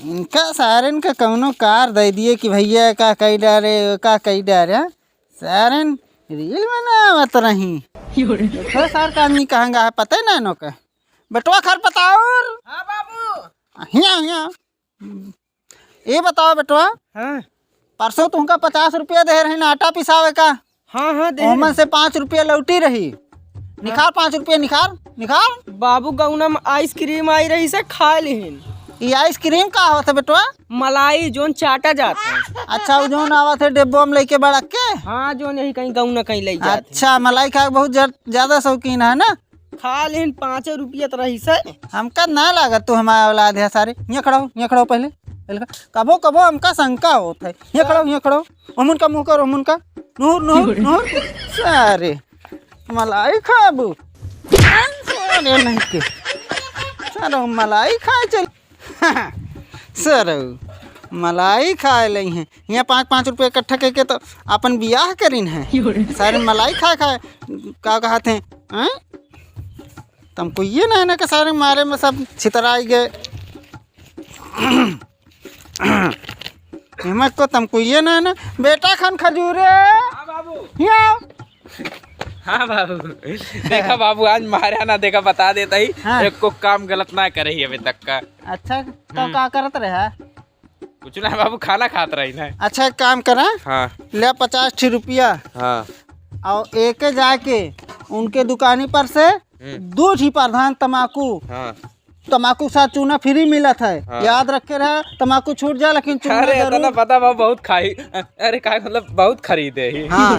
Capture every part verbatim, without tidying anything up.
इनका सारेन का कौनो कार दे दिए कि भैया का कही डारे, का कही डारे, हाँ? सारेन रील बनावत रही। देखो सार का आदमी कहाँ गा है, पता ही ना इनों का। बेटवा खरपताउर। हाँ बाबू। हिया, हिया। ये बताओ बेटवा। हाँ। परसों तुमका पचास रुपया दे रहे ना आटा पिसावे का। हाँ, हाँ, दे ओमन रहे। से पाँच रुपया लौटी रही। निखार पाँच रुपया, निखार, निखार। बाबू, गौना में आइसक्रीम आई रही से खा लिहिन। ये आइसक्रीम का होत है बेटवा? मलाई जोन चाटा जात है। अच्छा, वो जोन आवत है डिब्बो में लेके बड़क के? हाँ, जोन यही कहीं गौना कहीं ले जात है। अच्छा, मलाई खाए के बहुत जर-, ज्यादा शौकीन है ना? खा लेन, पाँचे रुपया त रही से। हमका ना लागत तू हमारा औलाद है सारे। हियाँ खड़ा हो, हियाँ खड़ा हो पहले। पहले का-, कबो, कबो हमका शंका होत है। हियाँ खड़ा हो, हियाँ खड़ा हो। ओमुन का मुँह कर, ओमुन का। नूर, नूर, नूर। सारे मलाई खाबू। सारे नहीं के। सारे मलाई खाए चल। सरऊ, मलाई खाए लई हैं। हियाँ पाँच पाँच रुपया इकट्ठा करके तो अपन बियाह करिन है। सारे मलाई खाए खाए, का कहत हैं, हैं? तमको ये ना है ना कि सारे मारे में सब छितराई गए। हिम्मत को तमको ये ना है ना। बेटा खान खजूरे। हाँ बाबू। हियाँ आओ। हाँ बाबू, देखा बाबू, आज मारा ना, देखा, बता देता ही, हाँ। एक को काम गलत ना करे ही अभी तक का। अच्छा, तो हम्म। का करत रहा? कुछ ना बाबू, खाना खात रही ना। अच्छा, एक काम करा, हाँ। ले पचास ठी रुपया, हाँ। और एके जाके उनके दुकानी पर से हम्म। दो ठी प्रधान तमाकू, हाँ। तमाकू के साथ चूना फ्री मिलत है। हाँ। याद रखे रहा, तमाकू छूट जा, लेकिन चूना अरे, जरूर। इतना पता बा, बहुत खाई। अरे, का मतलब, बहुत खरीदे ही। हाँ।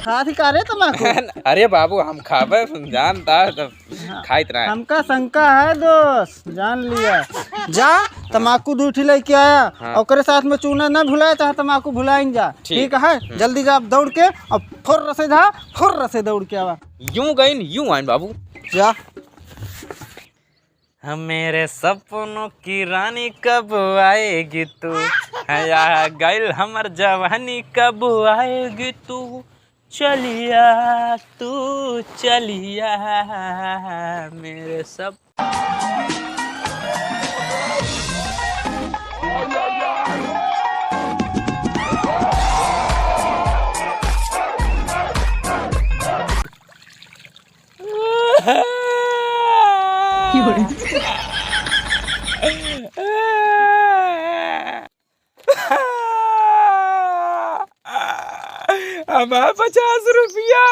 खात ही का रे तमाकू? अरे बाबू, हम खाबे, जानता है, तब हाँ। खाइत रहे। हमका शंका है दोस्त, जान लिया। जा, तमाकू दू ठी लेके आया, हाँ। ओकरे साथ में चूना ना भुलाए, चाहे तमाकू भुलाइन जा। ठीक। ठीक है, हम्म। जल्दी जा, दौड़ के, अब फुर्र से जा, फुर्र से दौड़ के आवा। यूं गइन, यूं आइन बाबू। जा। हम मेरे सपनों की रानी कब आएगी तू? है या गइल हमर जवानी कब आएगी तू? चलिया तू चलिया मेरे सब हमार पचास रुपया।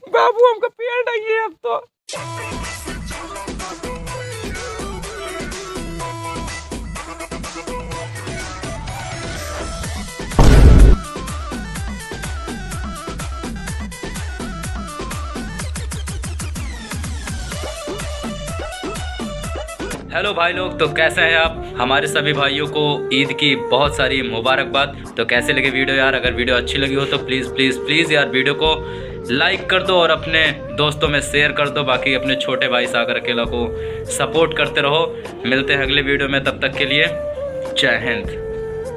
बाबू, हमका पेट नहीं है अब तो। हेलो भाई लोग, तो कैसे हैं आप? हमारे सभी भाइयों को ईद की बहुत सारी मुबारकबाद। तो कैसे लगे वीडियो यार? अगर वीडियो अच्छी लगी हो तो प्लीज़, प्लीज़, प्लीज़ यार, वीडियो को लाइक कर दो और अपने दोस्तों में शेयर कर दो। बाकी अपने छोटे भाई सागर अकेला को सपोर्ट करते रहो। मिलते हैं अगले वीडियो में, तब तक के लिए जय हिंद।